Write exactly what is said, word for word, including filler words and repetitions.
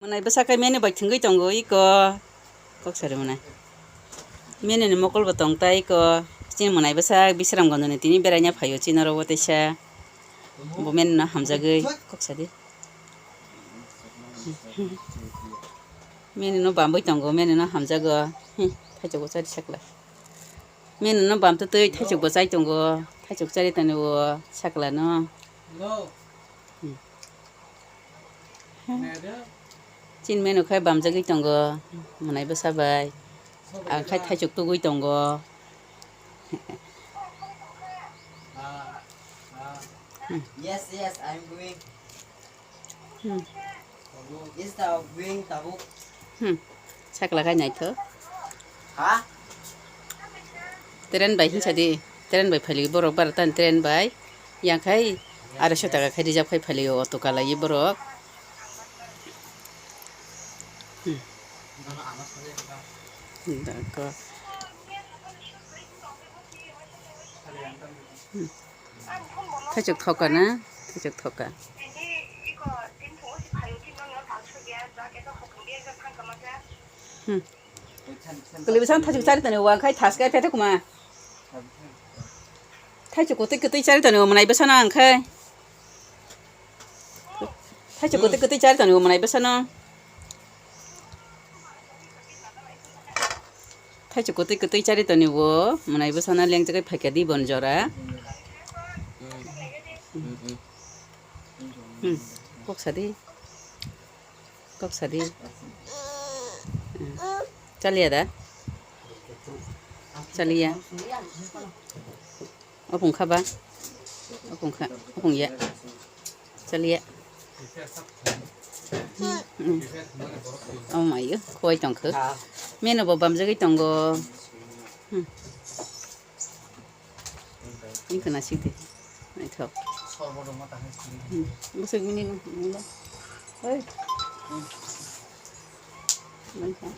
Nai bwsa khe menu bai thwngwi tongo iko. Kok sari mwnai. Menu ni mokol bo tong ta iko. Chini mwnai bwsa Bisramganj ni tini beraina phaio chini oro o teisa. Bo menu no hamjagwi kok sadi. Menu no bambwi tongo, menu no hamjago. Hmm, thaichuk bo chari sakla. Menu no bam twtwi thaichuk bo chai tongo. Thaichuk chari tani o sakla no. Hmm. Chini menu khai bamjagwi tongo, mwnai bwsa bai. Ang khai thaichuk tugwi tongo. Yes, yes, I'm going. Hmm. Is the going tabuk? Hmm. Sakla khai naitho. Ha? Train bai hinsa di. Train bai phali borok baratan train bai. Yang khai araisho taka khai reserve khai phali auto kalai borok. Hmm. Dako. Hmm. Thaichuk thoka na? Thaichuk thoka. Hmm. Kwlwi bwsang thaichuk chari tani wa khai thas kai phetha kuma. Thaichuk kwtwi kwtwi chari tani wa mwnai bwsano ang khai. Thaichuk kwtwi kwtwi chari tani wa mwnai bwsano. Thaichuk kwtwi kwtwi chari tani wo mwnai bwsano lengchagwi phaikha di bon jora. Hmm. Kok sadi. Kok sadi. Hmm. Chaliya da? Chaliya. Opung kha ba? Opung kha, opung ya. Chaliya. Hmm. Oh my, khowai tongkha. Meno bo bamjagwi tongo. Hmm. Wngkha na sidi. Naithok. Hmm. Bwswk mini no, mini no. Oi. Wngkha.